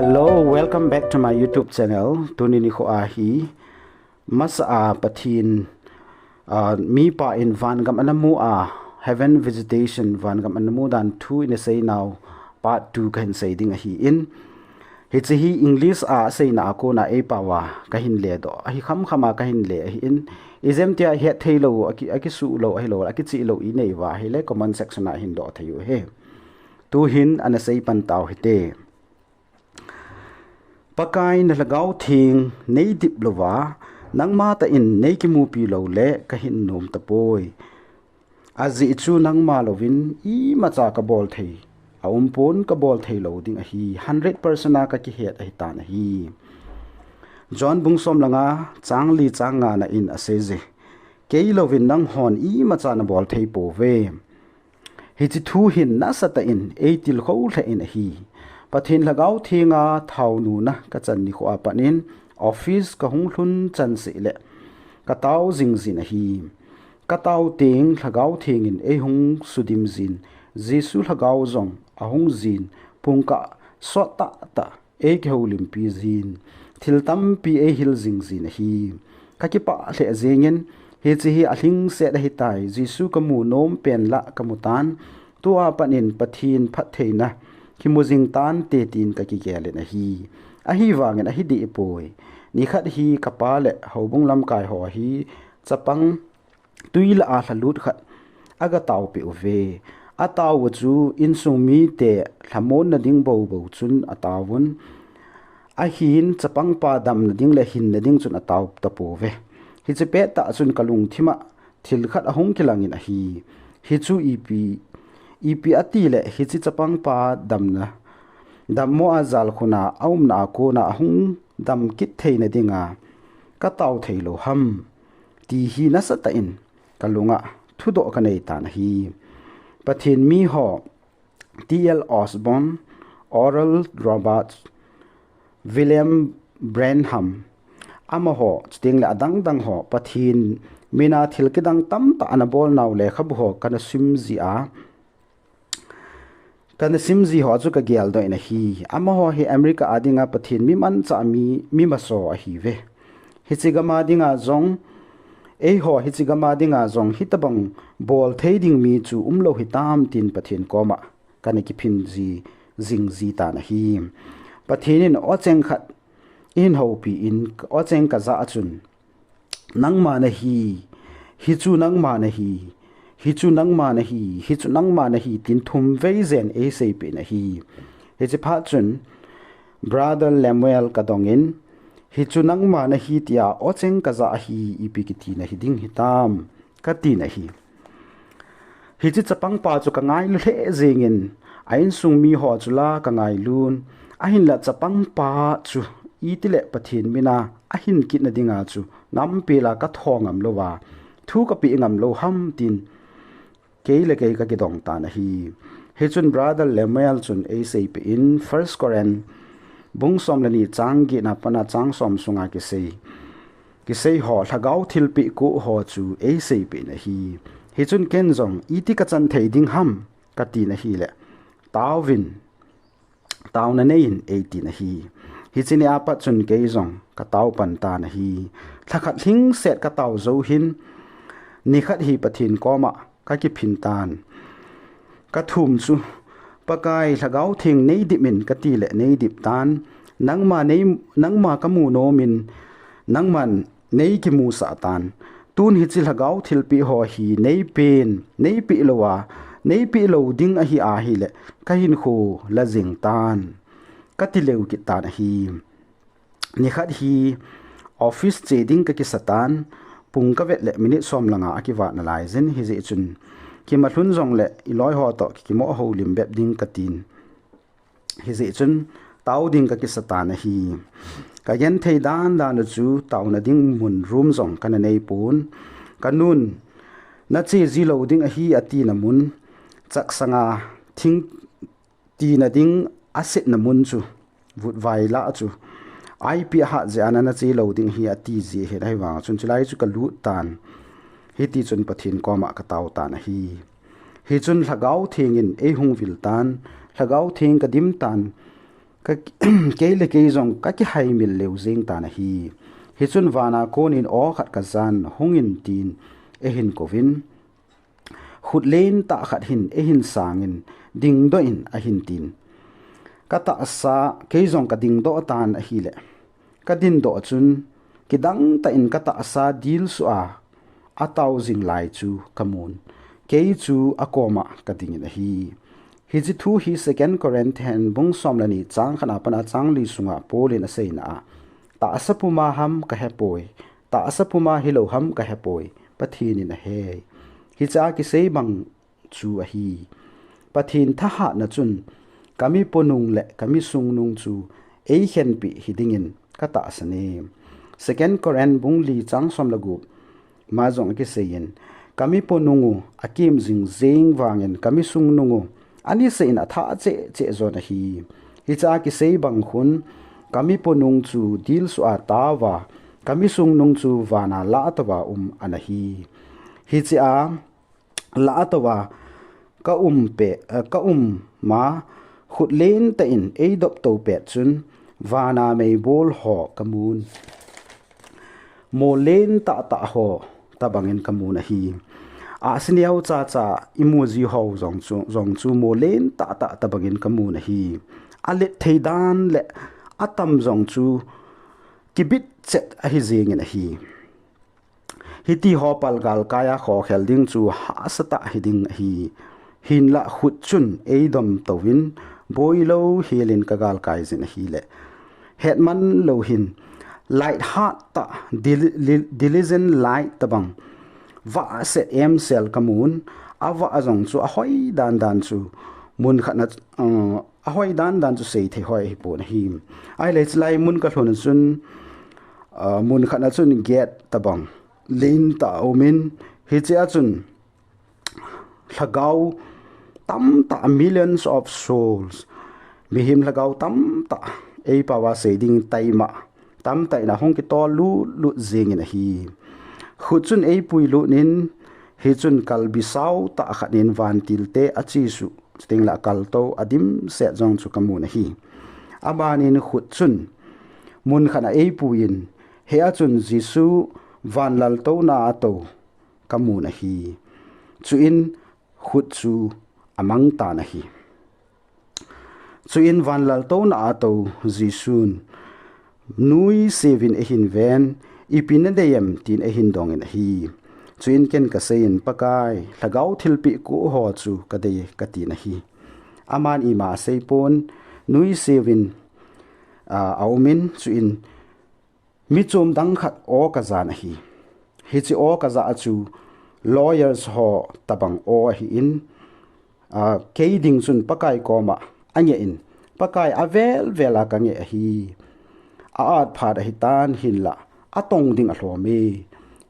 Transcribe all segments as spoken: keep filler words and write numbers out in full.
Hello, welcome back to my YouTube channel. Tuni nikho a hi masa a Pathen, ah, mipa in vangam ana mu a, Heaven Visitation, vangam ana mu dan thu ina seinau part two kahin sei ding ahin. Hiche hi English a aseina a kona eipao a kahin ledoh ahi, khamkham a kahin le ahin. Ijemtia hetthei lou, aki, akisuh lou ahilou, akicheh lou inei uva ahile comment section a hin doh thei u hen. Tuhin ana sei pan tau hite. Pakai, na Lhagao Theng neidip louva, nangma tah in neikimupi loule kahin nom tapoi. Ajeh chu nangma louvin imacha kabol thei aumpon, kabol thei lou ding ahi, hundred percent a kakihet ahitan ahi. John bung som le nga, chang li chang nga na in aseije, kei louvin nanghon imacha nabol thei pouve. Hiche thu hin nasatah in eitilkhou lheh in ahi. Pathen Lhagao Thenga thaonuna kachan nikho a pat in office kahung lhun chanseh le katao jingjin ahi. Katao teng Lhagao Theng in eihung sudim jin, Jesu Lhagao jong ahung jin, pungkah sot tahtah eikihoulimpi jin, thil tampi eihil jingjin ahi. Kakipah lheh jengin, hiche hi alhingset ahitai, Jesu kamu nom pen lah kamutan, tua pat in Pathen phattheina kimu jing tante tin kakigel in ahi. Ahivangin ahi dehpoi. Nikhat hi kapa le houbung lamkai ho hi chapang twi lah a lhalut khat aga taopeh uve. Atao u chu insung mite lhamonna ding boubou chun ataovun, ahin chapangpa damna ding le hinna ding chun atao tapouve. Hiche pettah chun kalungthim a thil khat ahung kilangin ahi. Hichu ipi, ipi atile hiche chapangpa damna, dammo a jalkhun a aumna a kona ahung dam kit theina dinga katao theilou ham, ti hi nasatah in kalunga thudoh kanei tan ahi. Pathen miho, T L Osborn, Oral Roberts, William Branham, amaho, chutengle adangdang ho, Pathen mina thil kidang tamtah ana bolnau lekhabu ho kana simji a, kana simji ho chu kageldoh in ahi. Amaho hi America a dinga Pathen mi manchah mi, mi maso ahiuve. Hiche gam a dinga jong, eiho hiche gam a dinga jong hitobang bol thei ding mi chu umlou hitam tin Pathen koma kana kiphin ji, jingji tan ahi. Pathen in ocheng khat eihin houpi in, ocheng kajah a chun, nangma nahi, hichu nangma nahi, hichu nangma nahi, hichu nangma nahi, tin thum vei jen eiseipeh in ahi. Hiche phat chun Brother Lemuel kadongin, hichu nangma nahi tia ocheng kajah ahi, ipi kiti nahi ding hitam, katin ahi. Hiche chapangpa chu kangailu lheh jengin, a insung miho chu la kangailun, ahinla chapangpa chu itile Pathen mina ahin kitna dinga chu ngampela katho ngam louva, thu kapeh ngam lou ham tin kei le kei kakidong tan ahi. Hichun Brother Lemuel chun eiseipeh in, First Corinth bung som le ni chang get na pat a chang som sunga kisei, kisei ho, Lhagao thilpeh koh ho chu eiseipeh in ahi. Hichun ken jong iti kachan thei ding ham, katin ahile, taovin, taona neiyin, eitin ahi. Hiche ni a pat chun kei jong katao pan tan ahi. Lhakhat lhingset katao jou hin, nikhat hi Pathen koma kakiphin tan. Kathum chu, Pakai, Lhagao Theng neidip in, katile neidip tan. Nangma nei, nangma kamu nomin, nangman neikimusah tan. Tun hiche Lhagao thilpeh ho hi neipen, neipeh louva, neipeh lou ding ahi ahile, kahinkho la jeng tan, kati leu kit tan ahi. Nikhat hi office che ding kakisa tan, pung kavet le minute som le nga akivat nalai jin, hijeh chun kimalhun jongle iloiho toh kikimo houlim bep ding katin. Hijeh chun tao ding kakisa tan ahi. Kagenthei dandan u chu taona ding mun room jong kana neipon. Kanun, nache ji lou ding ahi atina mun, chaksanga thing tina ding asetna mun chu, vutvai lah chu, ipi ahat jeh a nache lou ding ahi atiji ahin, ahivang chun chulai chu kalut tan. Hitichun Pathen koma katao tan ahi. Hichun Lhagao Theng in eihung vil tan, Lhagao Theng kadim tan, Ka, kei le kei jong ka kihaimil leu jeng tan ahi. Hichun vana konin aw khat ka jan hungin tin eihin kouvin, khut lentah khat hin eihin sangin, dingdoh in ahin tin. Ka tahsa, kei jong ka dingdoh tan ahile, ka dindoh chun, kidangtah in ka tahsa dilsuh a, atao jing lai chu ka mun. Kei chu akoma ka dingin ahi. Hiche thu hi Second Corinthian bung som le ni chang khat a pat a chang li sunga Paul in aseina a, tahsa puma ham ka hepoi, tahsa puma hilou ham ka hepoi, Pathen in ahe. Hiche a kisei bang chu ahi. Pathen thahatna chun, ka miponung le ka misungnung chu eikhenpeh hidingin ka tahsan e. Second Corinth bung li chang som le gup ma jong akiseiyin, ka miponung u akim jing jeng vangin ka misungnung u aniseh in athah cheh cheh jon ahi. Hiche a kisei bang khun, ka miponung chu dilsuh a taova, ka misungnung chu vana lah a taova um ana hi. Hiche a lah a taova ka um pet, eh, ka um ma, khut lentah in eidop to pet chun, vana meibol ho ka mun. Mo lentah tah ho tabangin ka mun ahi. Ahsi neocha cha imu ji ho jong chu, jong chu mo lentah tah tabangin ka mun ahi. Alethei dan le atam jong chu kibit chet ahi jengin ahi. Hiti ho pal galkai a khokhel ding chu hahsa tah hiding ahi. Hinlah khut chun eidom touvin, boilou helin ka galkai jin ahile, hetman lou hin, light heart tah, dil-, dil-, diligent light tabang vah set emsel ka mun. Avah jong chu ahoi dan dan chu mun khat na, uh, ahoi dan dan chu seithei hoi ahipon ahi. Ahile chulai mun ka lhun a chun, uh, mun khat na chun gate tabang lentah aumin, hiche a chun lhagao tamtah, millions of souls, mihem lhagao tamtah, eipao a sei ding taima tamtah in ahung kitol lut lut jengin ahi. Khut chun eipui lut in, hichun kalbi sao tah khat in vantil te achesuh, chuteng le akaltou adimset jong chu ka mun ahi. Abanin khut chun mun khat a eipuiyin, hia chun Jesu vanlaltouna a tou ka mun ahi. Chuin khut chu amang tan ahi. Chuin vanlaltouna a tou Jesun nuiseuvin eihin ven, ipi nadei em tin eihin dongin ahi. Chuin ken kaseiyin, Pakai, lhagao thilpeh ko ho chu kadei e, katin ahi. Aman ima aseipon, nuiseuvin, a, aumin, chuin mi chom dang khat aw kajan ahi. Hiche aw kajah a chu lawyers ho tabang aw ahin, a, kei ding chun Pakai koma angeh in, Pakai, avel vel a kangeh ahi. A-at phat ahitan, hinlah atong ding alhom e.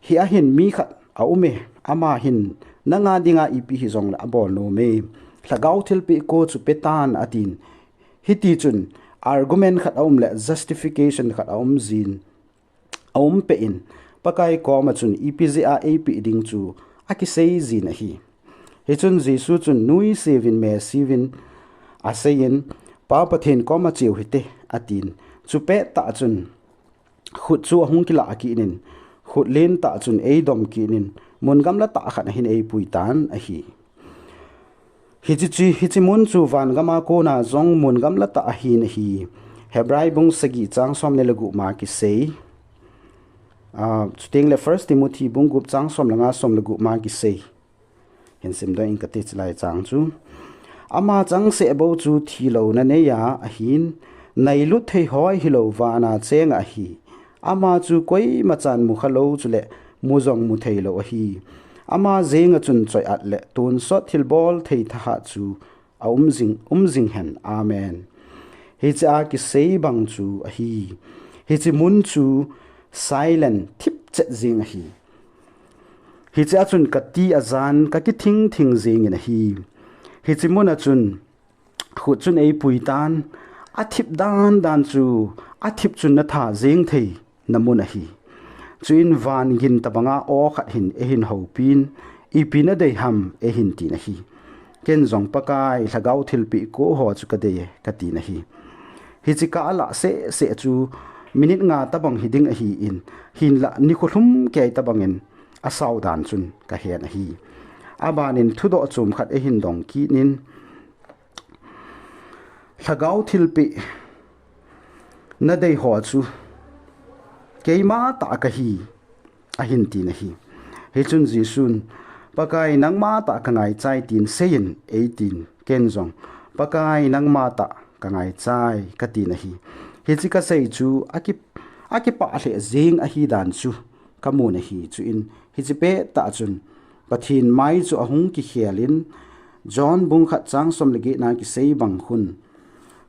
Hia hin mi khat aum e, ama hin nanga dinga ipi hijongle abol nom e. Lhagao thilpeh ko chu petan, atin. Hitichun argument khat aum le justification khat aum jin, aum peh in, Pakai koma chun ipi jeh a eipeh ding chu akisei jin ahi. Hichun Jesu chun nuiseuvin, meseuvin aseiyin, Pa Pathen koma cheu hite, atin. Chupet tah chun khut chu ahung kilah kit in, khut lentah chun eidom kit in, mun gamla tah khat ahin eipui tan ahi. Hiche chu, hiche mun chu van gam a kona jong mun gamla tah ahin ahi. Hebrai bung sagi chang som ni le gup ma kisei. A, chuteng le First Timothy bung gup chang som le nga, som le gup ma kisei. Hin simdoh inge kati, chulai chang chu. Ama changseh bou chu thilouna neiya ahin, nailut thei hoi hilou vana cheng ahi. Ama chu koima chan mukha lou chule mu jong muthei lou ahi. Ama jenga chun choi-at le tonsot thilbol thei thahat chu aum jing, um jing hen. Amen. Hiche a kisei bang chu ahi. Hiche mun chu silent, thip chet jeng ahi. Hiche a chun kati ajan, kakithing thing jengin ahi. Hiche mun a chun khut chun eipui tan, athip dan dan chu, athip chun natha jeng thei na mun ahi. Chuin van gin tabanga aw khat hin eihin houpin, ipi nadei ham eihin tin ahi. Ken jong, Pakai, lhagao thilpeh ko ho chu kadei e, katin ahi. Hiche ka alah seh seh chu minute nga tabang hiding ahin, hinlah nikho lhum kei tabangin asao dan chun kahen ahi. Abanin thudoh chom khat eihin dong kit in, Lhagao thilpeh nadei ho chu keima tah kahi, ahin tin ahi. Hichun Jesun, Pakai, nangma tah kangaichai tin seiyin, eitin, ken jong, Pakai, nangma tah kangaichai, katin ahi. Hiche kasei chu aki, akipah lheh jeng ahi dan chu kamun ahi. Chuin hiche pettah chun Pathen mai chu ahung kikhelin, John bung khat chang som le get na kisei bang khun,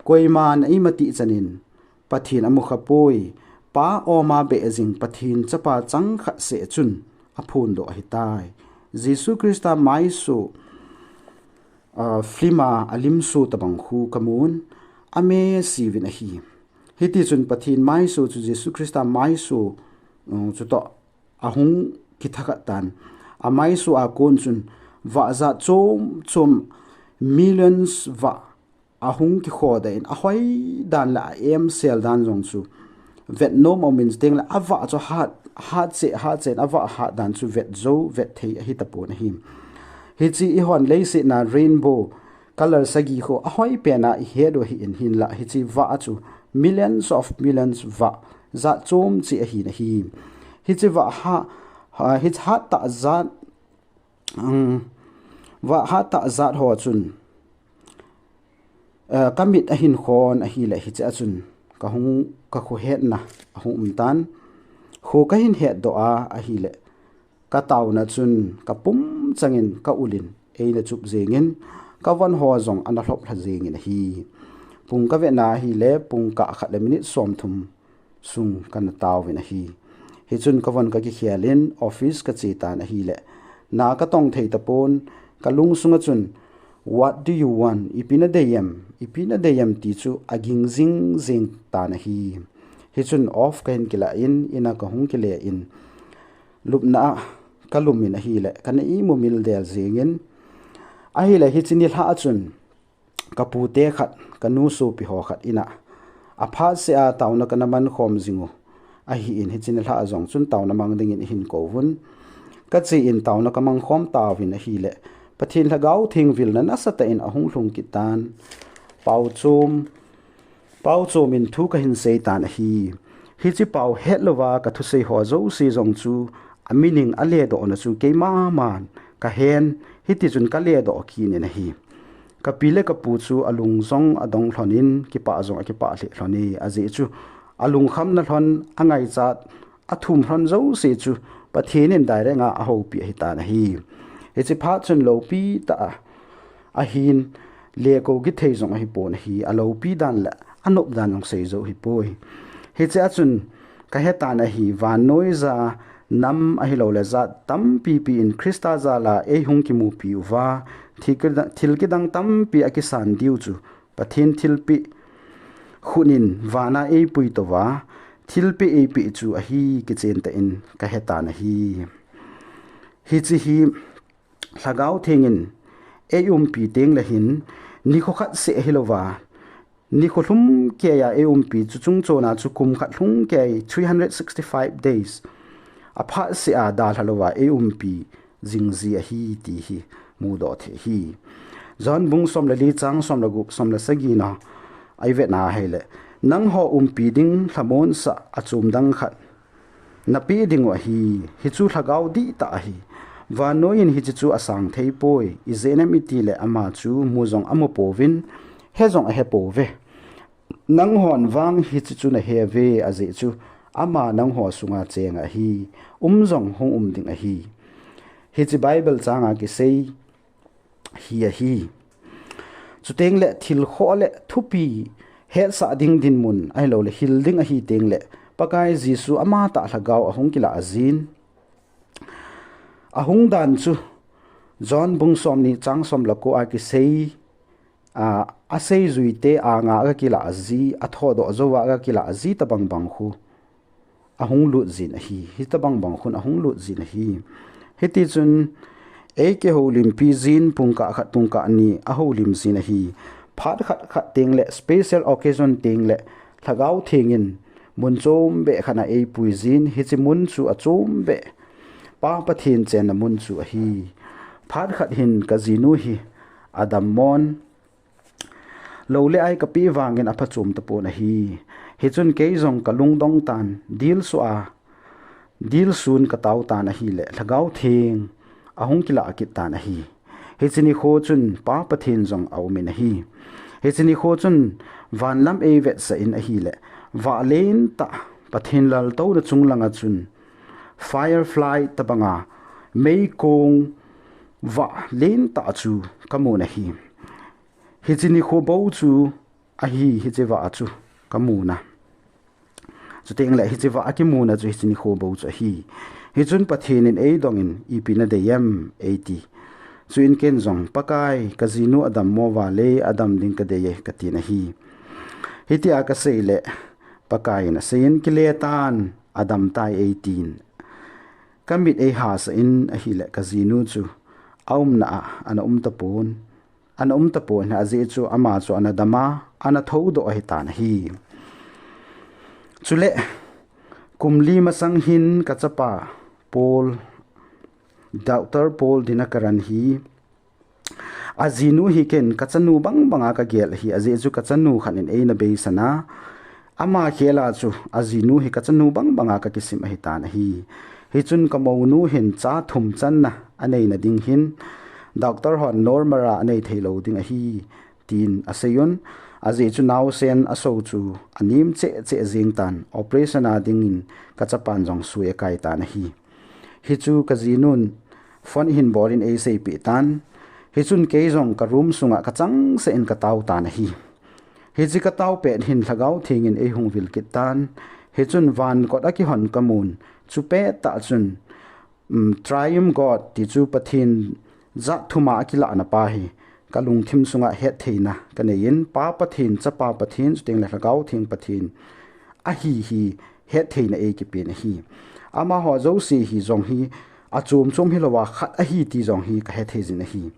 Koiman eima tihchanin Pathen amukhapoi, Pa oma beh jing Pathen Chapa changkhat seh chun aphondoh ahitai. Jesu Christa maiso, ah, film a alimso tabang khu kamun, amese uvin ahi. Hitichun Pathen maiso chu Jesu Christa maiso, um, chutoh ahung kithakhat tan. Amaiso a kon chun vah jat chom chom, millions vah ahung kikhodoh in, ahoidan le a-emsel dan jong chu vetnom aumin, chutengle avah chu hat, hat cheh, hat cheh in avah hat dan chu vet jou, vet thei ahitapon ahi. Hiche eihon leiset a rainbow color sagi khu ahoipena ihet u ahin, hinlah hiche vah chu millions of millions vah jat chom cheh ahin ahi. Hiche vah ha, ha, hiche hattah jat, um, vah hattah jat ho chun, eh, kamit ahin khon ahile hiche a chun kahung, kakhohetna ahung umtan. Kho kahin hetdoh a ahile kataona chun kapum changin ka-ulin eina chup jengin, kavon ho jong ana lhop lha jengin ahi. Pung kavetna ahile pung kah khat le minute somthum sung kana taovin ahi. Hichun kavon kakikhelin office kachetan ahile na katong thei tapon, kalungsunga chun, What do you want? Ipi nadei em? Ipi nadei em? ti chu aging jing jeng tan ahi. Hichun off kahin kilah in, ina kahung kile in, lupna a kalumin ahile kana imumil del jengin, ahile hiche nilhah a chun kapute khat, kanu sopi ho khat ina aphatseh a taona kana mankhom jingu ahin, hiche nilhah a jong chun taona mang dingin eihin kouvun. Kachen taona kamangkhom tauvin ahile Pathen Lhagao Theng vilna nasatah in ahung lhung kit tan. Paochom, paochomin thu kahin seitan ahi. Hiche pao hetlouva kathusei ho jouse jong chu a meaning aledohna chu keimaman kahen, hitichun kaledoh kit in ahi. Kapi le kapu chu alung jong adong lhonin, kipah jong akipah lheh lhone, ajeh chu alungkhamna lhon, angaichat, athum lhon jouse chu Pathen in direct a ahoupi ahitan ahi. Hiche phat chun loupi tah a ahin, lekou kithei jong ahipon ahi, aloupi dan le anop dan jong seijou ahipoi. Hiche a chun kahetan ahi, vannoija nam ahiloule jat tampipi in Christa jal a eihung kimupi uva, thil kidang, thil kidang tampi akisan diu chu Pathen thilpeh khut in vana eipuitouva, thilpeh eipeh chu ahi kichen tah in kahetan ahi. Hiche hi Lhagao Theng in eiumpi tengle hin nikho khat seh ahilouva, nikho lhum keiya eiumpi, chuchung chona chu kum khat lhung kei, three hundred sixty-five days, aphatseh a dalha louva eiumpi jing ji ahi ti hi mudoh thei ahi. John bung som le li chang som le gup, som le sagi na ivetna ahile, nangho umpi ding lhamonsah achom dang khat napeh dingu ahi. Hichu lhagao dihtah ahi. Vannoiyin hiche chu asang theipoi, ijeh inem itile ama chu mu jong amupouvin, he jong ahepouve. Nanghon vang hiche chu naheuve, ajeh chu ama nangho sunga chenga ahi, um jong hung um ding ahi. Hiche Bible changa kisei hi ahi. Chutengle thil khoh le thupi hetsah ding dinmun ahiloule hil ding ahi tengle, Pakai Jesu amatah lhagao ahung kilah jin, ahung dan chu John bung somni chang som le ko a kisei, a, aseijuite anga agakilah ji, athodoh jouva agakilah ji tabang bang khu ahung lut jin ahi, hitabang bang khun ahung lut jin ahi. Hitichun eikihoulimpi jin pungkah khat pungkah ni ahoulim jin ahi. phat khat khat teng le special occasion teng le Lhagao Theng in mun chom beh khat a eipui jin, hiche mun chu achom beh Pa Pathen chenna mun chu ahi. Phat khat hin kajinu hi adammon, lou le ai kapeh vangin aphachom tapon ahi. Hichun kei jong kalungdong tan, dilsu a, dilsun katao tan ahile Lhagao Theng ahung kilah kit tan ahi. Hiche nikho chun Pa Pathen jong aumin ahi. Hiche nikho chun vanlam eivetsah in ahile, vah lentah Pathen laltouna chunglanga chun firefly tobanga meikong vah lentah chu kamun ahi. Hiche nikho bou chu ahi, hiche vah chu kamuna. Chuteng le hiche vah akimuna chu hiche nikho bou chu ahi. Hichun Pathen in eidongin, ipi nadei em, eiti. Chuin ken jong, Pakai, kajinu adammo vale, adam ding kadei e, katin ahi. Hitia kasei le Pakai in aseiyin, kile tan, adam tai, eitin. Kamit eihasah in ahile kajinu chu aumna a ana um tapon. Ana um tapon, ajeh chu ama chu ana dama, ana thoudoh ahitan ahi. Chule kum li masang hin kachapa Paul, Doctor Paul Dinakaran hi, ajinu hi ken kachanu bangbanga kagel ahi, ajeh chu kachanu khat in eina beisan a, ama khela chu ajinu hi kachanu bangbanga kakisim ahitan ahi. Hichun kamounu hin cha thum channa aneina ding hin, doctor hon normal a anei theilou ding ahi, tin aseiyun. Ajeh chu naosen aso chu anem cheh cheh jeng tan, operation a dingin kachapan jong sui akai tan ahi. Hichu kajinun phone ahin bolin eiseipeh tan. Hichun kei jong ka room sunga kachangseh in katao tan ahi. Hiche katao pet hin Lhagao Theng in eihung vil kit tan. Hichun van kot akihon kamun. Chu pettah chun, um, Triune God ti chu Pathen jat thuma akilahna pa hi kalungthim sunga hettheina kaneiyin, Pa Pathen, Chapa Pathen, chuteng le Lhagao Theng Pathen ahi hi hettheina eikipen ahi. Amaho jouse hi jong hi achom chom hilouva khat ahi ti jong hi kahethei jin ahi.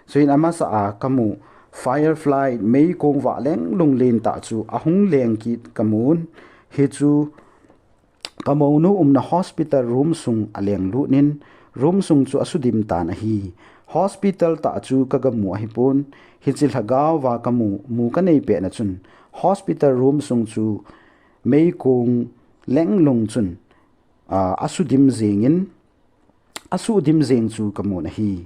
Chuin amasa a kamu firefly meikong vah lenglung lentah chu ahung leng kit kamun, hichu kamounu umna hospital room sung alenglut in, room sung chu asudim tan ahi. Hospital tah chu kagamu ahipon, hiche Lhagao va kamu, mu kanei petna chun hospital room sung chu meikong lenglung chun, a, asudim jengin, asuhdim jeng chu kamun ahi.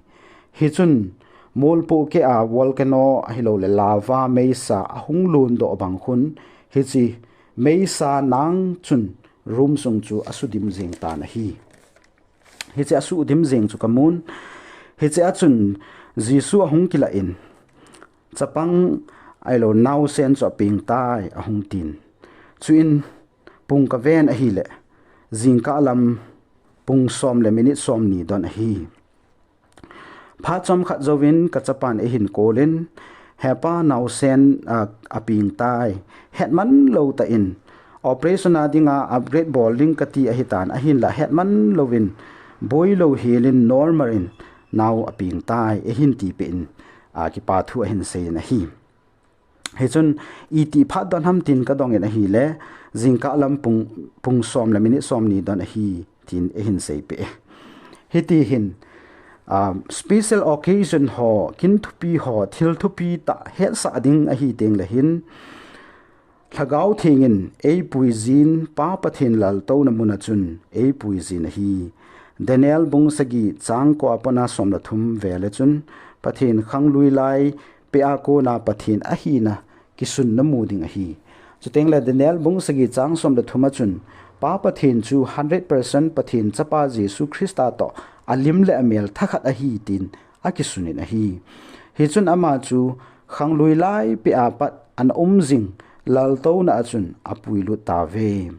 Hichun molpohkeh a volcano ahiloule lava meisa ahung londoh bang khun, hiche meisa nang chun room sung chu asudim jeng tan ahi. Hiche asuhdim jeng chu kamun. Hiche a chun Jesu ahung kilah in, chapang ahilou naosen chu apeng tai ahung tin. Chuin pung kaven ahile, jingkah lam pung som le minute somni don ahi. Phat chomkhat jouvin kachapan eihin kolin, hepa, naosen a, apeng tai, hetman lou tah in, operation a dinga upgrade bol ding kati ahitan, ahinla hetman louvin, boilou helin normal in nao apeng tai, eihin tipeh in, a, kipa thu ahin seiyin ahi. Hichun itih phat don ham tin kadongin ahile, jingkah lam pung, pung som le minute somni don ahi, tin eihin seipeh e. Hiti hin, a, special occasion ho, kin thupi ho, thil thupi tah hetsah ding ahi tengle hin, Lhagao Theng in eipui jin, Pa Pathen laltouna muna chun eipui jin ahi. Daniel bung sagi chang ko a pat a som le thum vele chun, Pathen khanglui lai peh a kona Pathen ahina kisunna mu ding ahi. Chutengle Daniel bung sagi chang som le thum a chun, Pa Pathen chu hundred percent Pathen Chapa Jesu Christa toh alim le amel thakhat ahi tin akisunin ahi. Hichun ama chu khanglui lai peh a pat ana um jing laltouna a chun apuilut tauve.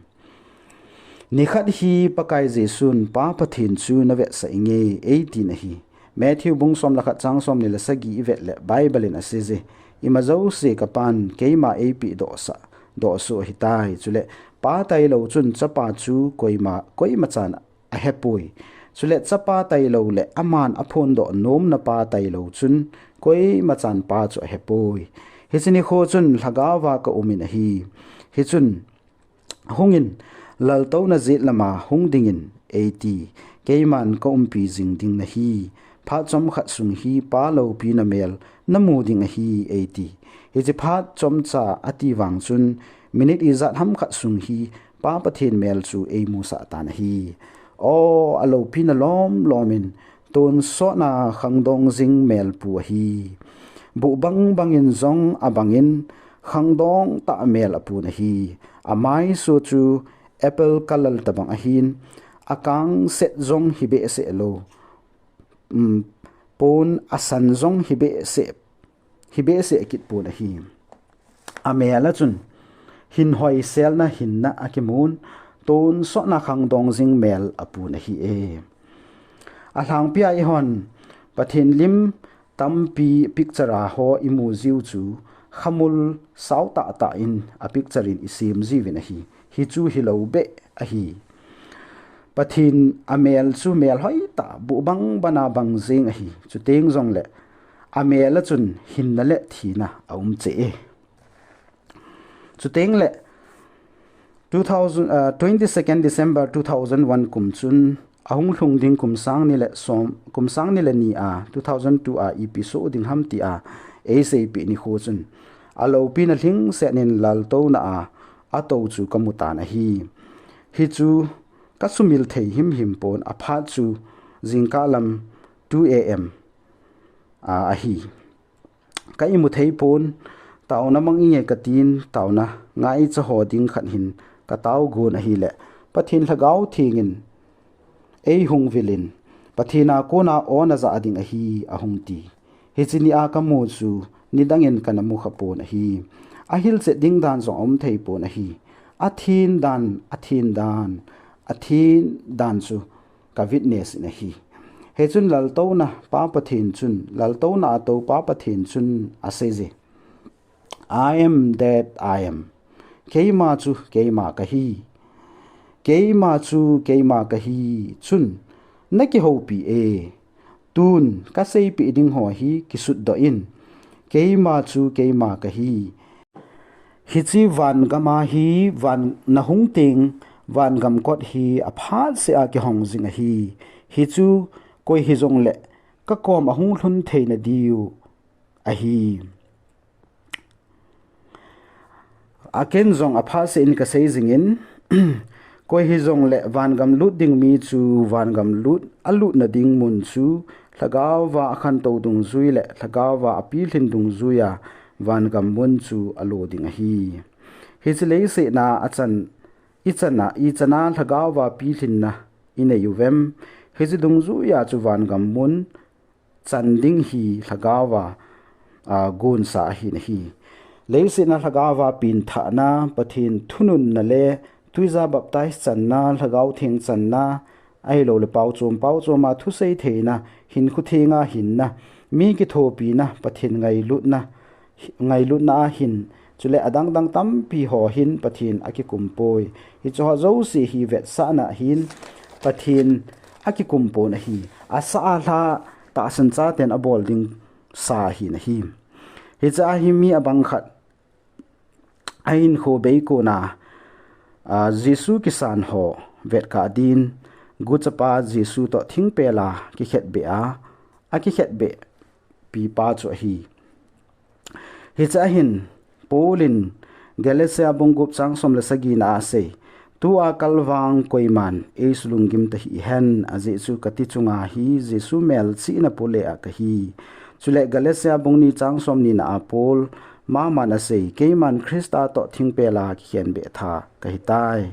Nikhat hi Pakai Jesun, Pa Pathen chu navetsah inge, eitin ahi. Matthew bung som le khat chang somni le sagi ivet le Bible in aseije, ima jouse kapan keima eipeh dohsah, dohsoh ahitai. Chule Pa tailou chun Chapa chu koima, koimachan ahepoi. Chule Chapa tailou le aman aphondoh nomna Pa tailou chun koimachan Pa chu ahepoi. Hiche nikho chun lhagaova ka umin ahi. Hichun, "Hungin, laltouna jet lama hung dingin," eiti, "keiman ka umpi jing ding nahi. Phat chomkhat sung hi Pa loupina mel namu ding ahi," eiti. Hiche phat chomcha ati vang chun, minute ijat ham khat sung hi Pa Pathen mel chu eimusah tan ahi. Aw, aloupina lomlom in, tonsotna khangdong jing mel pu ahi. Buh bang bangin jong abangin khangdong tah mel apun ahi. Amaiso chu apple colour tabang ahin, akang set jong hi behseh lou. Um, pon asan jong hi behseh, hi behseh kit pon ahi. Amel a chun hin hoiselna hinna akimun, tonsotna khangdong jing mel apun ahi e. Alhangpia eihon Pathen lim tampi picture a ho imu jiu chu khamul sao tahtah in a picture in isem jiuvin ahi. Hichu hilou beh ahi. Pathen amel chu mel hoitah, buh bang bana bang jeng ahi. Chuteng jongle amel a chun hinna le thina aum cheh e. Chuteng le two thousand, uh, twenty-second December two thousand one kum chun ahung lhung ding kum sang ni le som, kum sang ni le ni a, two thousand two a ipi soh ding ham tia eiseipeh nikho chun aloupina lhingset in laltouna a atou chu kamu tan ahi. Hichu kasumil thei himhim pon, aphat chu jingkah lam two A M a ahi. Ka imu thei pon, taona mang inge katin, taona ngaicha ho ding khat hin katao gon ahile, Pathen Lhagao Theng in eihung vil in, Pathen a kona o najah ding ahi, ahung ti. Hiche ni a kamu chu nidang in kana mu kha pon ahi. Ahilchet ding dan jong aum thei pon ahi. Athen dan, athen dan, athen dan chu ka witness in ahi. Hichun laltouna Pa Pathen chun, laltouna atou Pa Pathen chun asei je, "I am that I am." Keima chu keima kahi. Keima chu keima kahi. Chun nakihoupi e. Tun kaseipeh ding ho hi kisutdoh in. Keima chu keima kahi. Hiche vangam a hi van nahung teng, vangam kot hi aphat seh a kihong jing ahi. Hichu koi hijongle kakom ahung lhun theina diu ahi. Aken jong aphat seh in kasei jingin, koi hijongle vangam lut ding mi chu vangam lut, alutna ding mun chu Lhagaova akhantou dungjui le Lhagaova apilhin dungjuia vangam mun chu alo ding ahi. Hiche leiset a achan, ichan a, ichan a Lhagaova pilhinna inei uvem? Hiche dungjuia chu vangam mun chan ding hi Lhagaova, a, gonsa ahin ahi. Leiset a Lhagaova pengthahna, Pathen thununna le tuija baptize channa, Lhagao Theng channa, ahiloule paochom, paochom a thusei theina, hinkho thenga hinna, mi kithopina, Pathen ngailutna, ngailutna ahin, chule adang dang tampi ho hin Pathen akikumpoi. Hiche ho jouse hi vetsahna ahin Pathen akikumpon ahi. Asah a lha tahsan chaten abol ding sa ahin ahi. Hiche a hi mi abang khat ahinkho beikon a, a, Jesu kisan ho vetkah din, guchapa Jesu toh thingpel a kikhetbeh a, akikhetbeh pipa chu ahi. Hiche a hin Paul in Galatia bung gup chang som le sagi na a asei, tua kalvang koiman eisulunggim tahih hen, ajeh chu kati chunga hi Jesu melchihna pole a kahi. Chule Galatia bung ni chang som ni na a Paul maman asei, keiman Christa toh thingpel a kikhenbeh tha kahitai.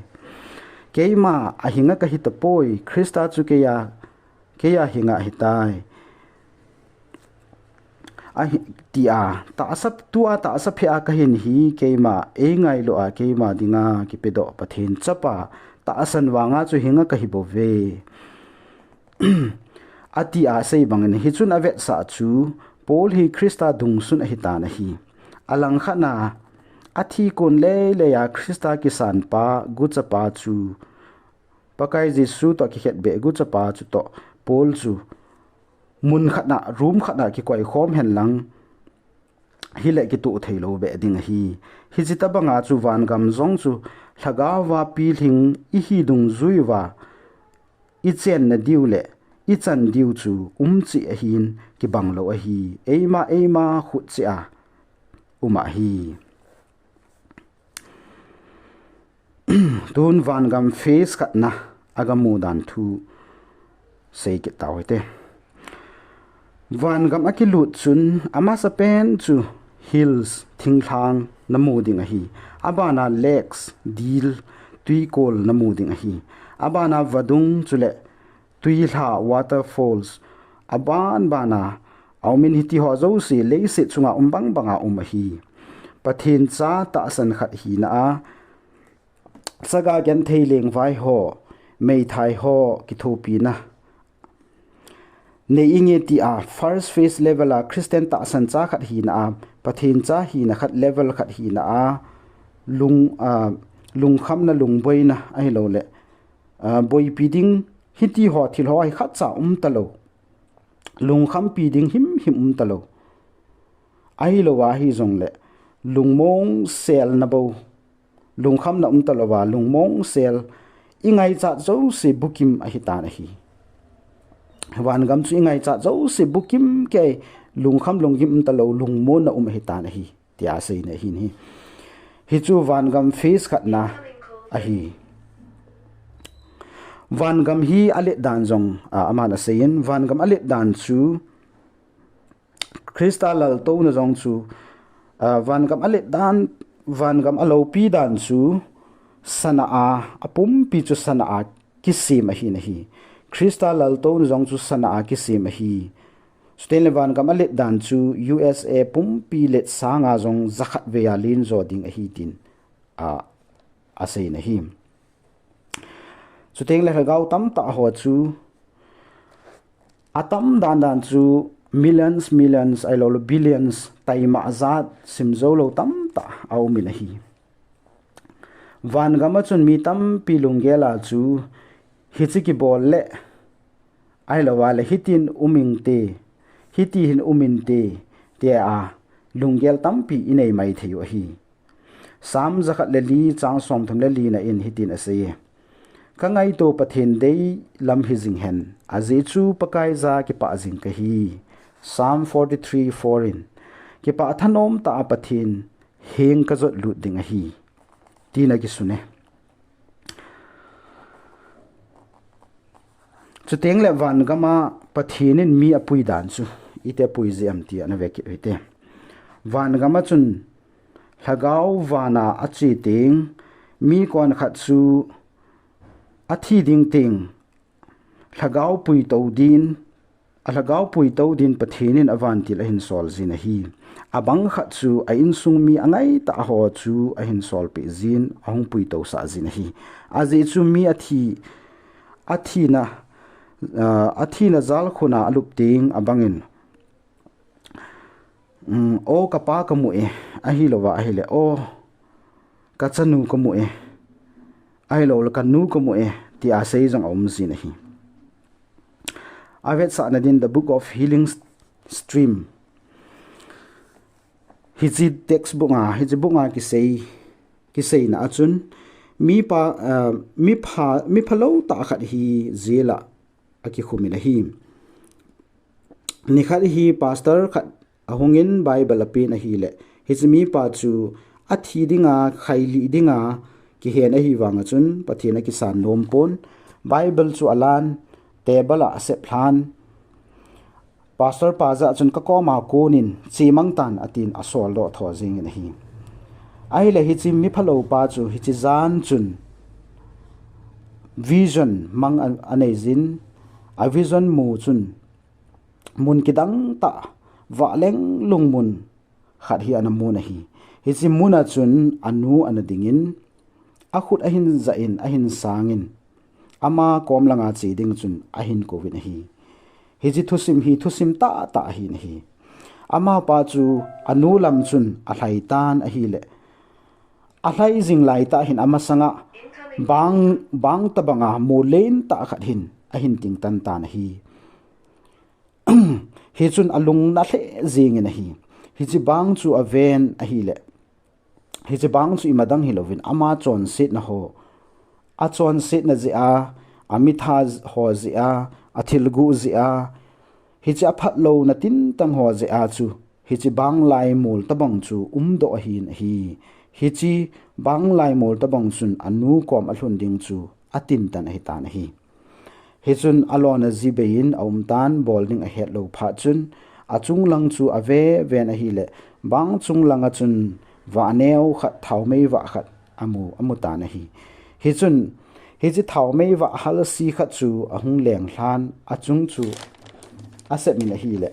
Keima ahinga kahi tapoi, Christa chu keiya, keiya hinga ahitai. Ahi, tia, tahsa, tua tahsa phe a kahin hi keima, eingailu a keima dinga kipedoh Pathen chapa tahsan vanga chu hinga kahi bouve. Atia asei bangin hichun avetsah chu Paul hi Christa dungsun ahitan ahi. Alangkhat na, athi kon leilei a Christa kisanpa, guchapa chu, Pakai Jesu toh kikhetbeh guchapa chu toh Paul chu mun khat na, room khat na kikoikhom henlang, hile kitoh thei lou be ding ahi. Hichi tabanga chu vangam jong chu lhagaova pilhing ihi dungjui uva ichenna diu le ichan diu chu umcheh ahin kibang lou ahi. Eima eima khutcheh a um ahi. Tun vangam phase khatna agamu dan thu sei kit tau hite. Vangam akilut chun amasapen chu hills, thinglhang namu ding ahi. Abana lakes, dil, tuikol namu ding ahi. Abana vadung chule tuilha, waterfalls, aban bana aumin, hitiho jouse leiset chunga um bang banga um ahi. Pathen cha tahsan khat hina a, chaga genthei lengvai ho, meithai ho kithopina nei inge tia first phase level a Christian tahsan cha khat hina a, Pathen cha hina khat, level khat hina a, lung, a, lungkhamna, lungboina ahilouleh, a, boipi ding, hitiho thilho hi khatcha umtalou. Lungkhampi ding himhim umtalou. Ahilouva hijongle lungmong selna bou, lungkhamna umtalouva lungmong sel, ingaichat jouse bukim ahitan ahi. Vangam chu ingaichat jouse bukim kei, lungkham lunggim umtalou, lungmonna um ahitan ahi, tia aseina ahin ahi. Hichu vangam phase khatna ahi. Vangam hi alet dan jong, a, aman aseiyin, vangam alet dan chu Christa laltouna jong chu, a, vangam alet dan, vangam aloupi dan chu sana a, apumpi chu sana a kisem ahin ahi. Christa laltouna jong chu sana a kisem ahi. Chutengle vangam alet dan chu U S A pumpi let sanga jong jakhat veiya lenjo ding ahi tin, a, aseina ahi. Chutengle lhagao tamtah ho chu atam dandan chu millions, millions ahilouleh billions, taima jat simjoulou tamtah aumin ahi. Vangam a chun mi tampi lunggel a chu hiche kibol le, ahilouva le hitin um inte, hiti hin um inte, tia lunggel tampi inei maithei u ahi. Psalm jakhat le li chang somthum le lina in hitin asei e, Kangaito Pathen deilam hijing hen, ajeh chu Pakaiya kipah jing kahi. Psalm forty-three four in, kipah thanom tah a Pathen heng kajot lut ding ahi, tin akisun e. Chutengle vangam a Pathen in mi apui dan chu iti apui jeh ham ti ana vekit u hite. Vangam a chun lhagao vana ache teng, mi konkhat chu athi ding teng lhagao puitou din, alhagao puitou din Pathen in avantil ahin sol jin ahi. Abang khat chu a insung mi angaitah ho chu ahin solpeh jin, ahung puitousah jin ahi. Ajeh chu mi athi, athina, a, athina jalkhun a alup teng abangin, um, O kapa kamu e, ahilouva ahile, O kachanu kamu e, ahilouleh kanu kamu e, tia sei jong aum jin ahi. Avetsahna din The Book of Healing Stream. Hiche textbook a, hiche book a kisei, kiseina a chun, mipa, a, mipha, miphalou tah khat hi jail a akikhumin ahi. Nikhat hi pastor khat ahungin Bible apen ahile, hiche mipa chu athi dinga, khailih dinga kihen ahivanga chun Pathen akisan nom pon, Bible chu alan, table a asep lhan, pastor pa jah chun kakoma konin chemang tan atin asoldoh tho jengin ahi. Ahile hiche miphalou pa chu hiche jan chun vision mang a, anei jin, a vision mu chun mun kidang tah, vahleng lungmun khat hi ana mun ahi. Hiche mun a chun anu ana dingin, akhut ahin jah in, ahin sangin, ama kom langa che ding chun ahin kouvin ahi. Hiche thusim hi thusim tahtah ahin ahi. Amapa chu anu lam chun alhai tan ahile, alhai jing laitah hin amasanga bang, bang tabanga molen tah khat hin ahin tingtan tan ahi. Hichun alung nalheh jengin ahi. Hiche bang chu aven ahile, hiche bang chu imadang hilouvin ama chonsetna ho, achonsetna jeh a, amitha ho jeh a, athilguh jeh a, hiche aphatlouna tintang ho jeh a chu, hiche bang laimol tobang chu umdoh ahin ahi. Hiche bang laimol tobang chun anu kom alhun ding chu atintan ahitan ahi. Hichun alona ji beiyin aumtan, bol ding ahetlou phat chun, achunglang chu aveven ahile, bang chunglanga chun vah neo khat, thaomei vah khat amu, amutan ahi. Hichun, hiche thaomei vah halse khat chu ahung lenglhan, achung chu asepmin ahile,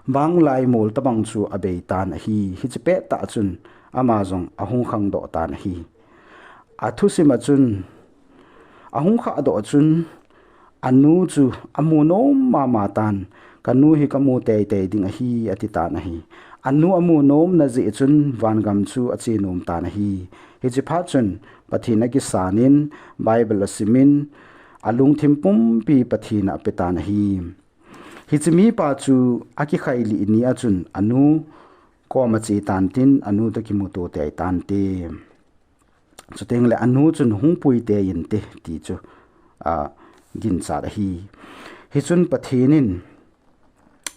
bang laimol tobang chu abeitan ahi. Hiche pettah chun ama jong ahung khangdoh tan ahi. Athusima chun, ahung khahdoh chun, anu chu amu nom mama tan, kanu hi kamu teitei ding ahi, atitan ahi. Anu amu nomna jeh chun vangam chu ache nomtan ahi. Hiche phat chun Pathen akisanin, Bible asimin, alungthim pumpi Pathen a apetan ahi. Hiche mipa chu akikhailih ni a chun anu koma chetan tin, anu toh kimuto teitante. Chutengle anu chun hung pui teinte ti chu, a, ginchat ahi. Hichun Pathen in,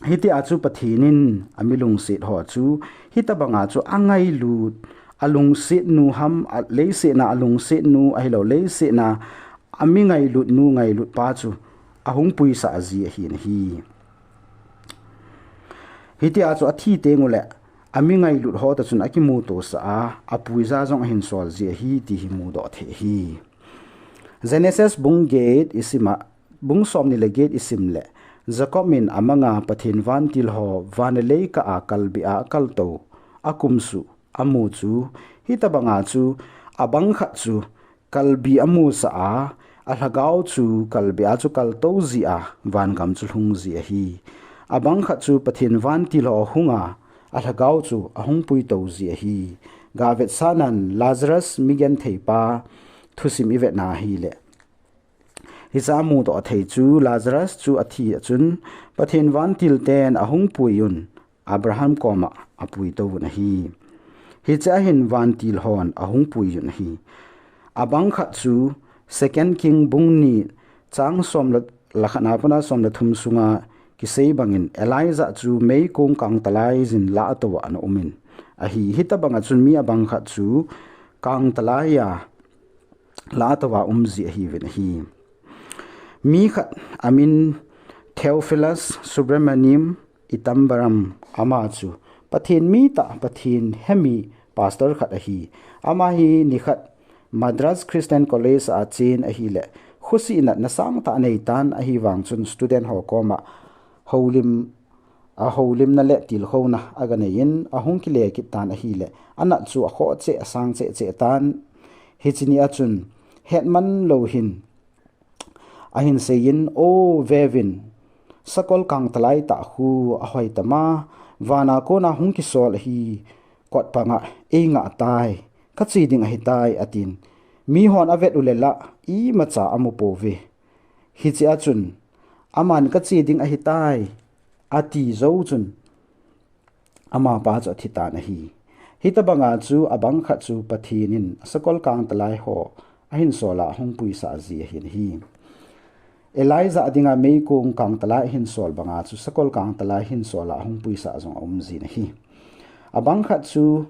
hitia chu Pathen in amilungset ho chu, hitobanga chu angailut, alungsetnu ham, a, leiset a alungsetnu ahilou, leiset a ami ngailutnu, ngailutpa chu ahung puisah ji ahin ahi. Hitia chu athi tengule, ami ngailut ho toh chun akimutosah a, apuija jong ahinsol ji ahi, ti hi mudoh thei ahi. Genesis bung get isima, bung somni le get isimle, Jacob in amanga Pathen vantil ho van le lei kah a kalbi a akaltou, akumsuh, amu chu, hitobanga chu, abang khat chu, kalbi amusah a, alhagao chu kalbi a chu kaltou ji a, vangam chu lhung ji ahi. Abang khat chu Pathen vantil ho hunga, alhagao chu ahung puitou ji ahi. Gavetsahnan Lazarus migentheipa thusim ivetna ahile, hiche a mudoh thei chu Lazarus chu athi a chun, Pathen vantil ten ahung puiyun, Abraham koma apuitouvun ahi. Hiche a hin vantil hon ahung puiyun ahi. Abang khat chu Second King bung ni chang som le, le khat a pat a som le thum sunga kisei bangin Elijah chu meikong kangtalai jin lahtouva ana umin ahi. Hitobanga chun mi abang khat chu kangtalai a lahtouva um ji ahiuvin ahi. Mi khat amin Theophilus Subramaniam Etambaram, ama chu Pathen mi tah, Pathen hemi pastor khat ahi. Ama hi nikhat Madras Christian College a achen ahile, khosih natna sangtah aneitan ahivang chun student ho koma houlim, ahoulimna le tilkhouna aganeiyin, ahung kile kit tan ahile, anat chu akhoh cheh, asang cheh cheh tan. Hiche ni a chun, hetman lou hin, ahin seiyin, O vevin, sakol kangtalai tah khu ahoi tama, vana kona hung kisol ahi, kot panga eingah tai, kache ding ahitai, atin. Mihon avet ule la, imacha amu pouve. Hiche a chun, aman kache ding ahitai, ati jou chun, amapa chu athitan ahi. Hitobanga chu abang khat chu Pathen in asakol kangtalai ho ahinsol a ahung puisah ji ahin ahi. Elijah dinga meikong kangtalai ahinsol banga chu sakol kangtalai hinsol a ahung puisah jong aum jin ahi. Abang khat chu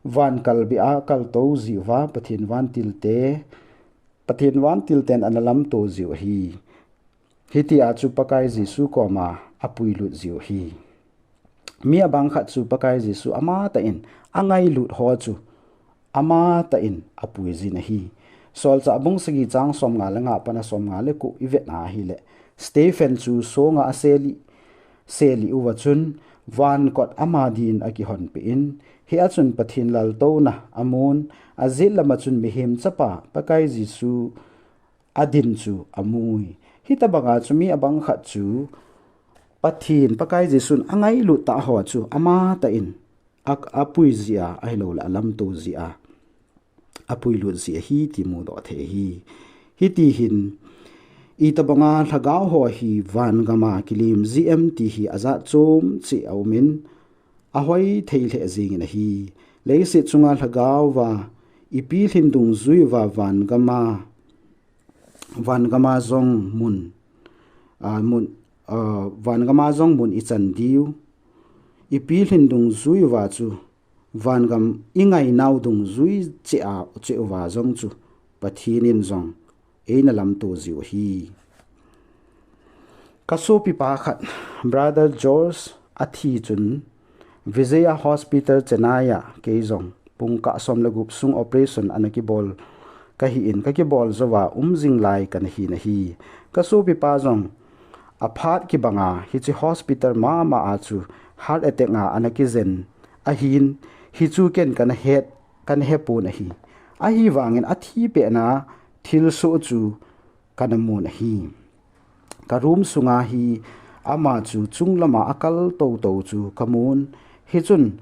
van kalbi a kaltou jiuva Pathen vantil te, Pathen vantil ten ana lamto jiu ahi. Hitia chu Pakai Jesu koma apuilut jiu ahi. Mi abang khat chu Pakai Jesu amatah in angailut ho chu amatah in apui jin ahi. Solchah bung sagi chang somnga le nga a pat a somnga le ko ivetna ahile, Stephen chu songa aselih, selih uva chun, van kot ama din akihonpeh in, hia chun Pathen laltouna amun, ajet lama chun mihem chapa Pakai Jesu adin chu amui. Hitobanga chu mi abang khat chu Pathen, Pakai Jesun angailut tah ho chu amatah in a, apui jia, ahilouleh alamto jia, apuilut ji ahi ti mudoh thei ahi. Hiti hin, itobanga lhagao ho hi van gama kilim ji em ti hi ajat chom cheh aumin, ahoi thei lheh jengin ahi. Leiset chunga lhagao va, i pilhin dungjuiya vangama, vangama jong mun, a, mun, a, vangama jong mun i chan diu. I pilhin dungjuiya chu vangam i ngainau dungjui cheh a, cheh uva jong chu Pathen in jong eina lamto jiu ahi. Ka sopipa khat, Brother George, athi chun Vijaya Hospital Chennai a kei jong pungkah som le gup sung operation ana kibol kahin, ka kibol jouva um jing lai kana hin ahi. Ka sopipa jong aphat kibanga hiche hospital mama a chu heart attack a ana kijen ahin, hichu ken kana het, kana hepon ahi. Ahivangin athi pehna thilsoh chu kana mun ahi. Ka room sunga hi ama chu chunglama akal toto chu ka mun. Hichun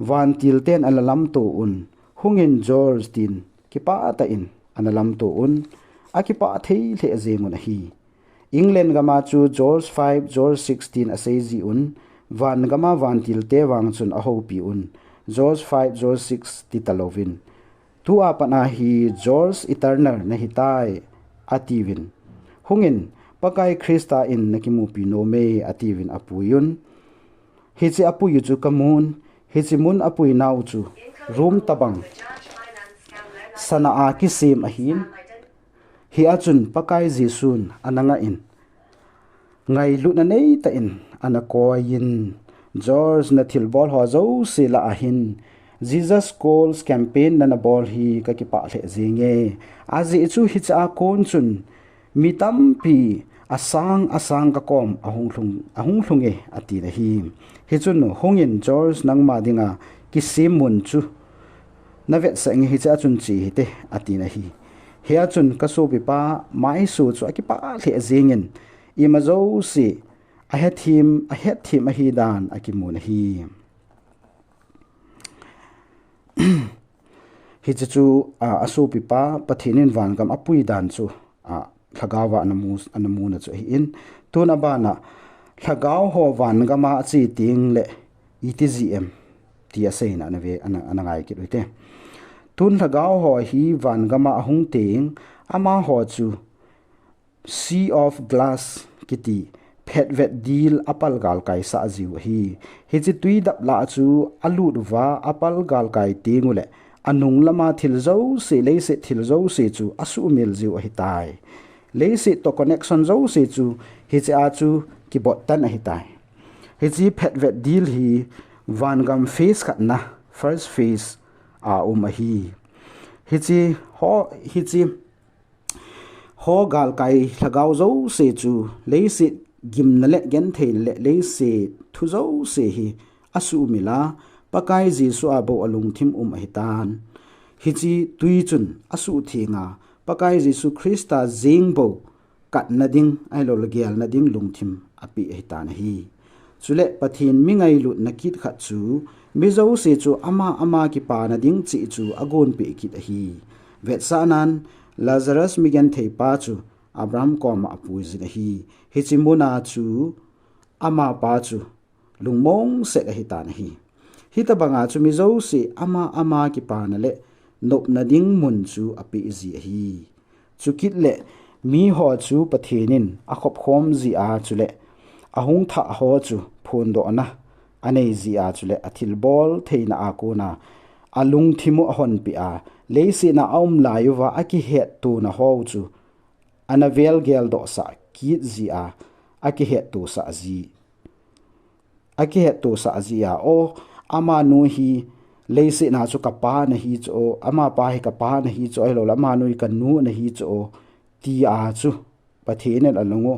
vantil ten ana lamto un, "Hungin George," tin kipah tah in ana lamto un, akipah thei lheh jengun ahi. England gama chu George five, George six tin asei jiuvin, vangama vantil te vang chun ahoupi un, "George five, George six ti talouvin, tua pat a hi George eternal nahitai," atiuvin. "Hungin, Pakai Christa in nakimupi nom e," atiuvin apuiyun. Hiche apuiyu chu ka mun, hiche mun apuinau chu room tabang sana a kisem ahin, hia chun Pakai Jesun ana ngah in, ngailutna neitah in ana koiyin, "George, na thilbol ho jouse lah a hin Jesus Calls campaign nana bol hi ka kipah lheh jenge. Ajeh chu hiche a kon chun mi tampi asang asang ka kom ahung lhung, ahung lhung e," atin ahi. Hichun, "Hungin George, nangma dinga kisem mun chu na vetsah nge, hiche a chun che hite," atin ahi. Hia chun ka sopipa maisu chu akipah lheh jengin, ima jouse ahethem, ahethem ahidan akimun ahi. Hiche chu, a, asopipa Pathen in vangam apui dan chu, a, lhagao va ana mu, ana muna chu ahin. Tun abana, lhagao ho vangama ache teng le iti ji em ti aseina ana ve, ana, ana ngai kit ute. Tun lhagao ho hi vangama ahung teng, amaho chu Sea of Glass kiti phetvet dil apal galkai sah jiu ahi. Hiche tui dap lah chu alut uva apal galkai teng ule, anung lama thil jouse, leiset thil jouse chu asuhmil jiu ahitai. Leiset to connection jouse chu hiche a chu kibot tan ahitai. Hiche phetvet dil hi vangam phase khatna, first phase a um ahi. Hiche ho, hiche ho galkai lhagao jouse chu leiset gimna le gentheina le leiset thu jouse hi asuhmil a, Pakai Jesu a bou alungthim um ahitan. Hiche tui chun asuhtheng a, Pakai Jesu Christa jeng bou katna ding, ahilouleh gelna ding lungthim apeh ahitan ahi. Chule Pathen mi ngailutna kit khat chu, mi jouse chu ama ama kipana ding cheh chu agonpeh kit ahi. Vetsahnan, Lazarus migenthei pa chu Abraham koma apuijin ahi. Hiche muna chu amapa chu lungmong set ahitan ahi. Hitobanga chu mi jouse ama ama kipana le nopna ding mun chu apeh ji ahi. Chukit le miho chu Pathen in akhopkhom jia chule ahung thah ho chu phondohna anei jia chule athilbol theina a kona alungthim u ahonpeh a, leiset a aum lai uva akihettona ho chu ana velgeldohsah kit jia, akihettosah ji, akihettosah jia, o, amanu hi leiset a chu kapa nahi chu, o, amapa hi kapa nahi chu, ahilouleh amanu hi kanu nahi chu, o, tia chu Pathen in alung u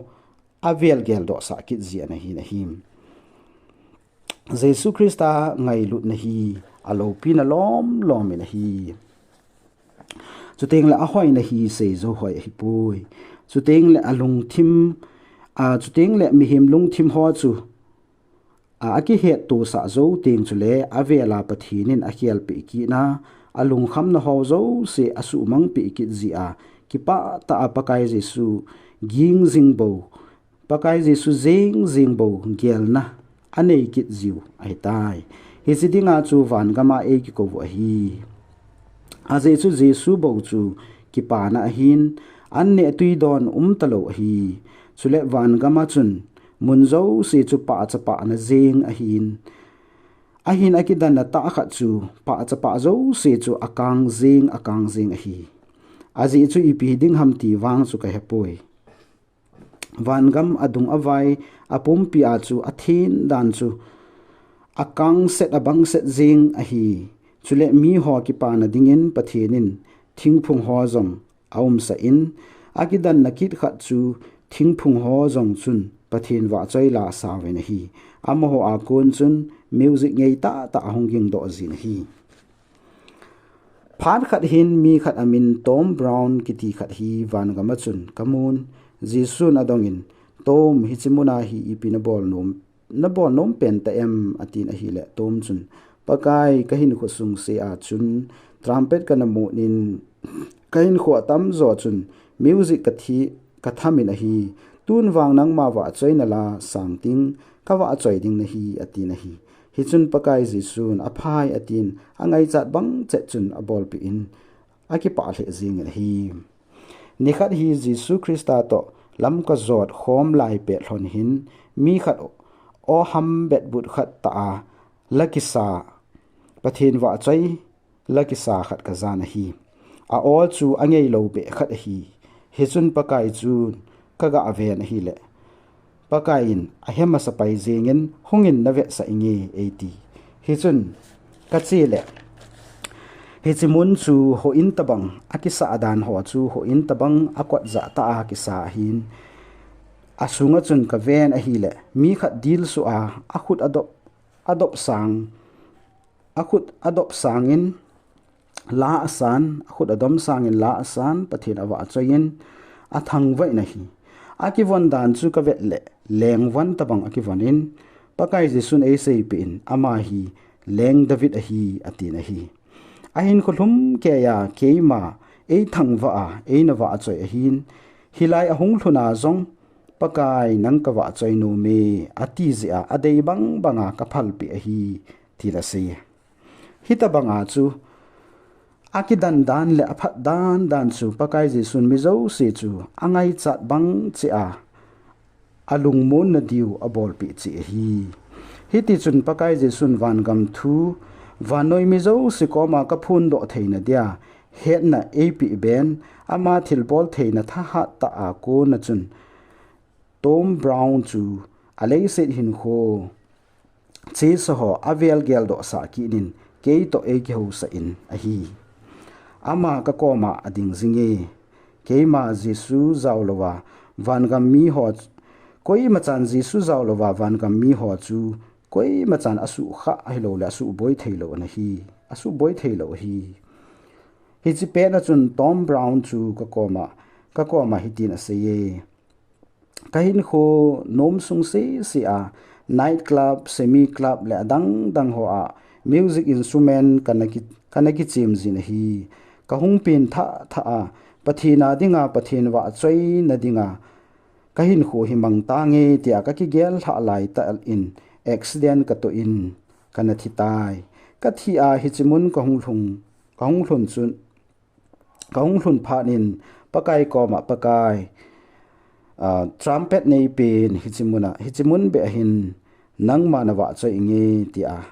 avelgeldohsah kit ji ana hi nahi. Jesu Christa ngailutna hi aloupina lomlom in ahi. Chuteng le ahoina hi seijou hoi ahipoi. Chuteng le alungthim, a, chuteng le mihem lungthim ho chu, a, akihettosah jou teng chule avela Pathen in akhelpeh kitna, alungkhamna ho jouse asuhmangpeh kit jia, kipah tah a Pakai Jesu ging jing bou, Pakai Jesu jeng jeng bou gelna anei kit jiu ahitai. Hiche dinga chu vangama eikikou u ahi. Ajeh chu Jesu bou chu kipana ahin, an neh tui don umtalou ahi. Chule vangama chun mun jouse chu pahchapana jeng ahin, ahin akidanna tah khat chu pahchapa jouse chu akang jeng, akang jeng ahi. Ajeh chu ipi ding ham ti vang chu kahepoi. Vangam adung avai, apumpi a chu athen dan chu akangset abangset jeng ahi. Chule miho kipana dingin Pathen in thingphung ho jong aumsah in, akidanna kit khat chu thingphung ho jong chun Pathen vahchoi la asauvin ahi. Amaho a kon chun music ngeitah tah ahung gingdoh jin ahi. Phat khat hin mi khat amin Tom Brown kiti khat hi vangama chun kamun. Jesun adongin, Tom, hiche muna hi ipi nabol nom, nabol nom pen ta em, atin ahile Tom chun, Pakai, kahinkho sungse a chun trumpet kana mun in, kahinkho atamjo chun music kathi, kathamin ahi. Tun vang nangma vahchoina la sang ding, kavahchoi ding nahi, atin ahi. Hichun Pakai Jesun, aphai, atin, angaichat bang chet chun abolpeh in, akipah lheh jengin ahi. Nikhat hi Jesu Christa toh lamka jot khom lai pet lhon hin, mi khat oham betbut khat tah a la kisa, Pathen vahchoi la kisa khat kajan ahi. A-o chu angeilou beh khat ahi. Hichun Pakai chun kaga ven ahile, Pakai in ahe masapai jengin, hungin navetsah inge, eiti. Hichun kache le, hiche mun chu houin tobang akisah dan ho chu houin tobang akotjah tah a kisa ahin, asunga chun kaven ahile, mi khat dilsu a, akhut adop, adop sang, akhut adop sangin la asan, akhut adom sangin la asan, Pathen avahchoiyin, athangvah in ahi. Akivon dan chu kavet le, lengvon tobang akivonin, Pakai Jesun eiseipeh in, ama hi Leng David ahi, atin ahi. Ahinkho lhumkeiya keima eithangvah a, eina vahchoi ahin, hilai ahung lhun a jong, Pakai, nang kavahchoi nome, ati jeh a, adei bang banga kaphalpeh ahi, tin asei. Hitobanga chu akidan dan le aphat dan dan chu Pakai Jesun mi jouse chu angaichat bang cheh a, alungmonna diu abolpeh cheh ahi. Hitichun Pakai Jesun vangam thu, vannoi mi jouse koma kaphondoh theina dia hetna eipeh ben, ama thilbol theina thahat tah a kona chun Tom Brown chu aleiset hinkho chesa ho avel geldoh sah kit in, keitoh eikihousah in ahi. Ama kakoma ading jinge, keima Jesu jaolouva vangam miho, koimachan Jesu jaolouva vangam miho chu koimachan asuhkhah ahiloule asuhboi theilou ana hi, asuhboi theilou ahi. Hiche pet a chun Tom Brown chu kakoma, kakoma hitin aseiye, kahinkho nom sung sese a night club, semi club le adang dang ho a music instrument kana ki, kana kichem jin ahi. Kahung pen thah thah a, Pathen a dinga, Pathen vahchoina dinga kahinkho hi mang tange tia kakigel lhah laitah in accident katoh in kana thitai. Kathi a hiche mun kahung lhung, kahung lhun chun, kahung lhun phat in Pakai koma, Pakai, trumpet neipen hiche muna, hiche mun beh a hin nangma navahchoi inge tia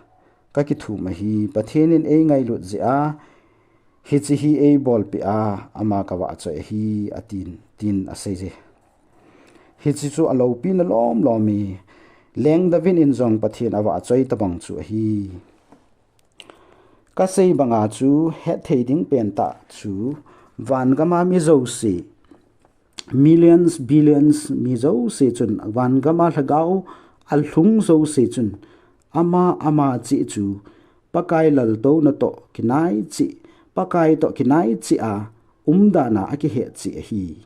kakithum ahi. Pathen in eingailut jeh a hiche hi eibolpeh a, ama kavahchoi ahi, atin, tin aseiye. Hiche chu aloupina lom lom e, Leng David in jong Pathen avahchoi tobang chu ahi. Kasei banga chu hetthei ding pentah chu, vangama mi jouse, millions, billions mi jouse chun, vangama lhagao alhung jouse chun, ama, ama cheh chu, Pakai laltouna toh kinai cheh, Pakai toh kinai cheh a umdan a akihet cheh ahi.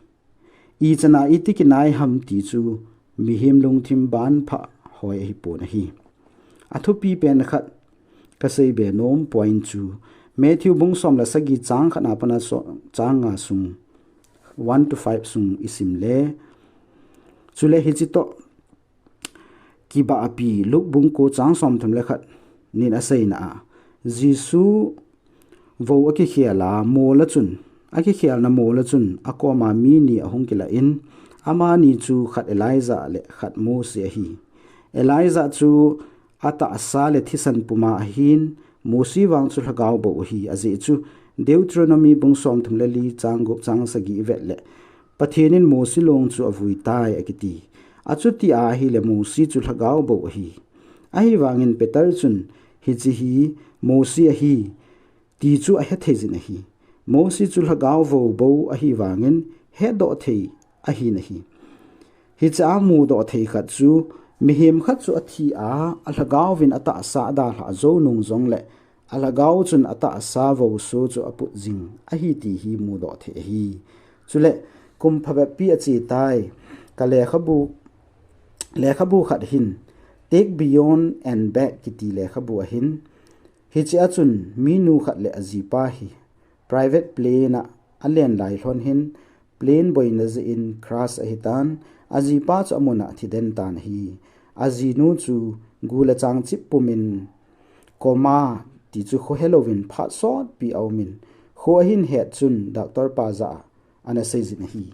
Ichan a iti kinai ham ti chu mihem lungthim banphah hoi ahipon ahi. Athupi pen khat kaseibe nom point chu Matthew bung som le sagi chang khat a pat a chang nga sung, one to five sung isim le, chule hiche toh kibahpi Luke bung ko chang somthum le khat nin aseina a, Jesu vou akikhel a mol a chun, akikhelna mol a chun akoma mi ni ahung kilah in, amani chu khat Elijah le khat Mose ahi. Elijah chu atahsa le thisan puma ahin, Mose vang chu lhagao bou ahi, ajeh chu Deuteronomy bung somthum le li chang gup chang sagi ivet le, Pathen in Mose long chu avui tai akiti. Achuti ahile Mose chu lhagao bou ahi. Ahivangin Peter chun, hiche hi Mose ahi, ti chu ahethei jin ahi. Mose chu lhagao vou bou ahivangin hetdoh thei ahin ahi. Hiche a mudoh thei khat chu, mihem khat chu athi a, alhagaovin atahsa adalhah jou nung jongle, alhagao chun atahsa vouso chu aput jing ahi ti hi mudoh thei ahi. Chule, kum phabep pi ache tai, ka lekhabu, lekhabu khat hin, Take Beyond and Back kiti lekhabu ahin, hiche a chun minu khat le ajipa hi private plane a alen lai lhon hin, plane boina jeh in crash ahitan, ajipa chu amun a thiden tan ahi. Ajinu chu gu le chang chip pumin coma ti chu kho helouvin phat sotpi aumin, kho ahin het chun doctor pa jah a ana seijin ahi.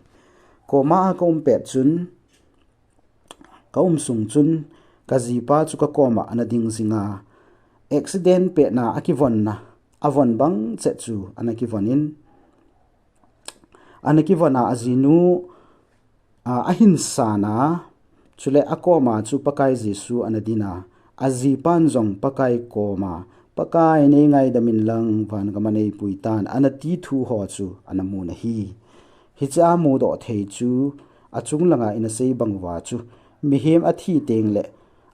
Coma a ka um pet chun, ka um sung chun, ka jipa chu ka koma ana ding jinga, accident petna akivonna, avon bang chet chu ana kivon in, ana kivon a ajinu, a, ahin san a, chule akoma chu Pakai Jesu ana din a, ajipan jong Pakai koma, Pakai nei ngaidam in lang van gam a nei pui tan, ana ti thu ho chu ana mun ahi. Hiche a mudoh thei chu, achung langa ina sei bang uva chu, mihem athi tengle,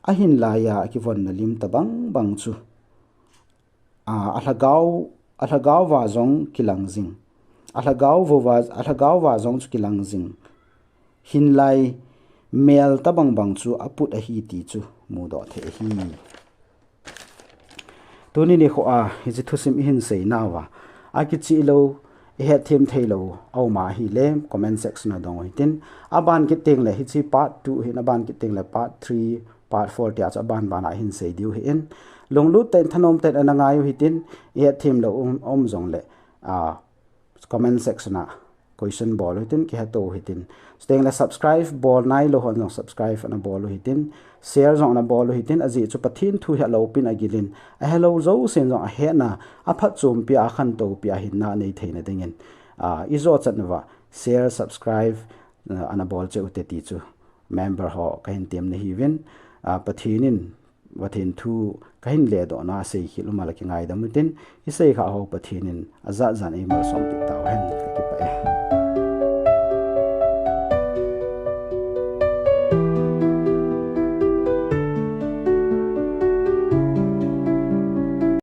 ahin laiya akivonna lim tabang bang chu, a, alhagao, alhagao va jong kilang jing. Alhagao vou va, alhagao va jong chu kilang jing. Hinlai mel tabang bang chu aput ahi ti chu mudoh thei ahi. Tuni nikho a, hiche thusim ihin seinauva, akichih lou, ihet them thei lou aum a ahile, comment section a dong u hitin. Aban kit tengle, hiche part two hin, aban kit tengle, part three, part four tia chu aban ban a ihin sei diu ahin. Lunglut tah in thanom tah in ana ngai u hitin, ihet them lou um, um jongle, a, comment section a question bol u hitin, kiheto u hitin. Chutengle subscribe bol nailou hon jong subscribe ana bol u hitin, share jong ana bol u hitin, ajeh chu Pathen thu helou pin agilin, ahelou jousen jong ahetna, aphatchompi a, akhantopi a hinna anei theina dingin, a, ijochat nauva share, subscribe, a, ana bol cheh u te ti chu member ho kahin temna hiuvin, a, Pathen in, Pathen thu kahin ledohna seikhel um a la kingaidam utin, isei kha ho Pathen in ajat jan eimalsom peh tauhen, kakipah e.